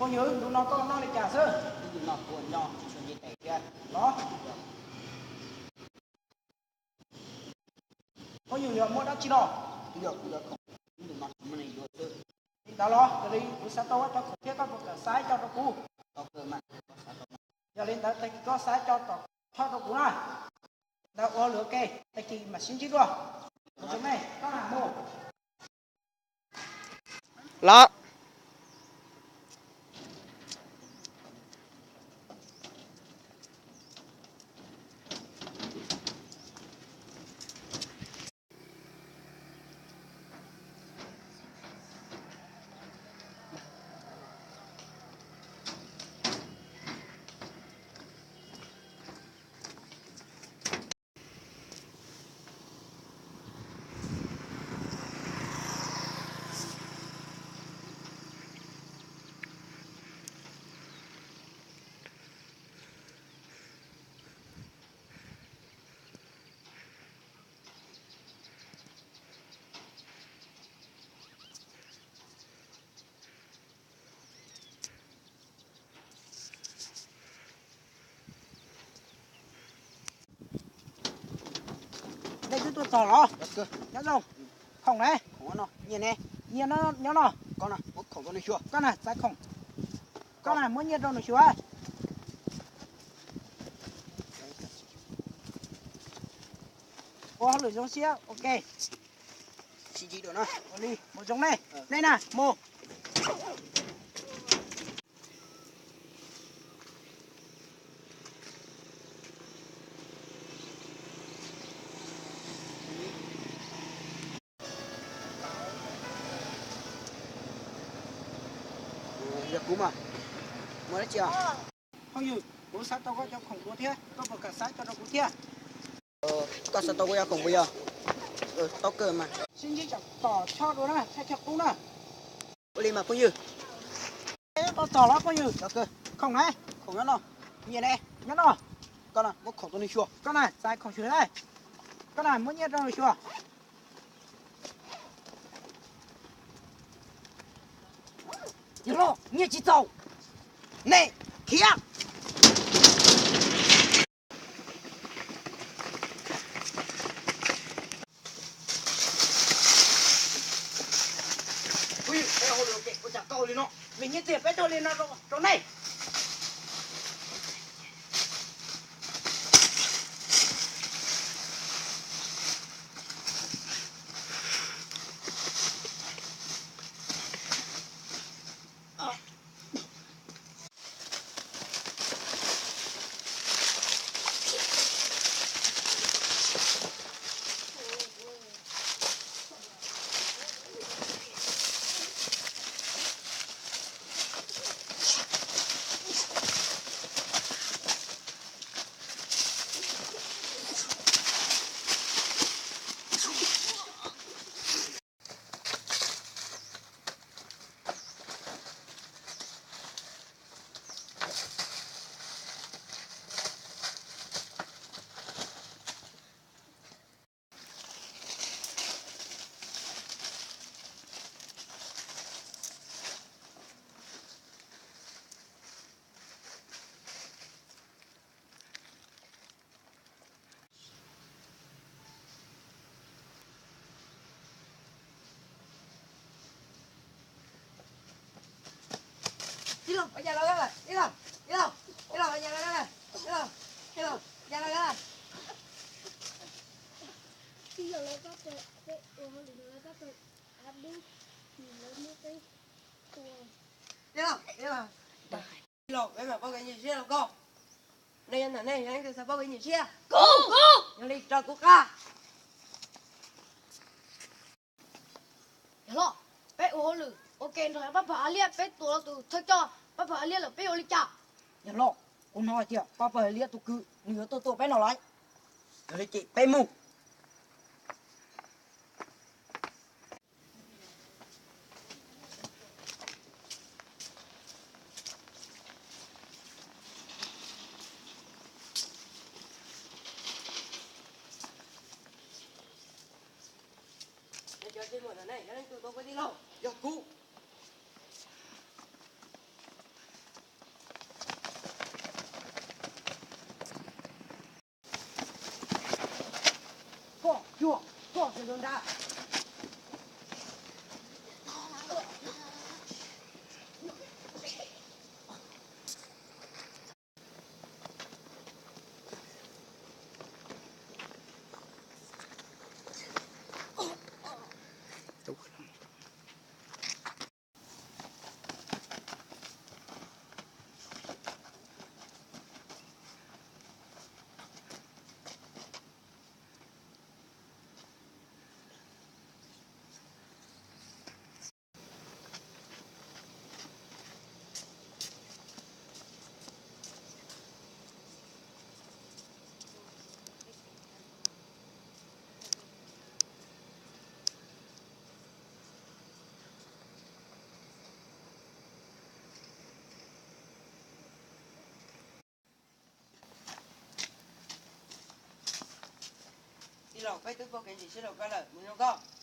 Phooj ywg, ntu no koj noj li cas xwb? Ib ntu no kuv noj tsis tshua nce tes thiab. Los, phooj ywg yuav muab dab tsi los? Yog kuv yuav khoom, ib ntu no tsis muaj neeg yuav xwb. Li ntawd los, yog li kuv xav tau koj cov khoom thiab koj puas kam xa ib co rau kuv? Tau kawg mas, koj xav tau mas. Yog li ntawd tag kis koj xa ib co tom thoj rau kuv na. Ntawd ua hauj lwm ua ke, tag kis mam sib ntsib dua. Mus zoo nej, koj na mus. Los. Nej twb tuaj txog los? Nyob zoo. Khoom ne? Nyiaj nyob no. Koj na, txais khoom. Koj na, muab nyiaj rau nws xyuas. Ua hauj lwm zoo siab ua ke. Ua li, mus zoo nej. Nej na, mus. Yog kuv mas, muaj dab tsi os? Phooj ywg, kuv xav tau koj cov khoom dua thiab, koj puas kam xa coj rau kuv thiab? Koj xav tau kuv cov khoom puas yog? Tau kawg mas. Sib ntsib tom choj dua na, thaj chaw qub na. Ua li mas phooj ywg. Tau txog los phooj ywg? Khoom ne? Khoom nyob no. Nyiaj ne? Nyob no. Koj na, muab khoom rau nws xyuas. Koj na, txais khoom xyuas. Koj na, muab nyiaj rau nws xyuas. Yog los, nyiaj tsis txaus. Nej khiav. Ua cas koj ua li no, vim nyiaj txiag peb tuaj li no rau nej. Tij laug, ua cas los? Tij laug, tij laug, tij laug, ua cas los? Tij laug, tij laug, ua cas los? Tij laug, lawv tab tom, peb ua hauj lwm no lawv tab tom av dub, lawv muab peb tua. Tij laug, tij laug, peb mam paub kev nyiam siab rau koj. Nej nyob ntawm nej yog leej twg xav paub kev nyiam siab? Kuv, kuv. Yog li rau kuv qab. Yog los, peb ua hauj lwm ua ke nrog pab pawg Av Liab, peb tua los tus thawj coj pab pawg Av Liab lawm, peb ua li cas? Yog los, kuv hnov hais tias pab pawg Av Liab tus kwv nws yuav tuaj tua peb no lawm. Yog li ces peb mus. Yog kuv. Tij laug, peb twb pom kev ntsis sib law koj lawm, mus zoo koj.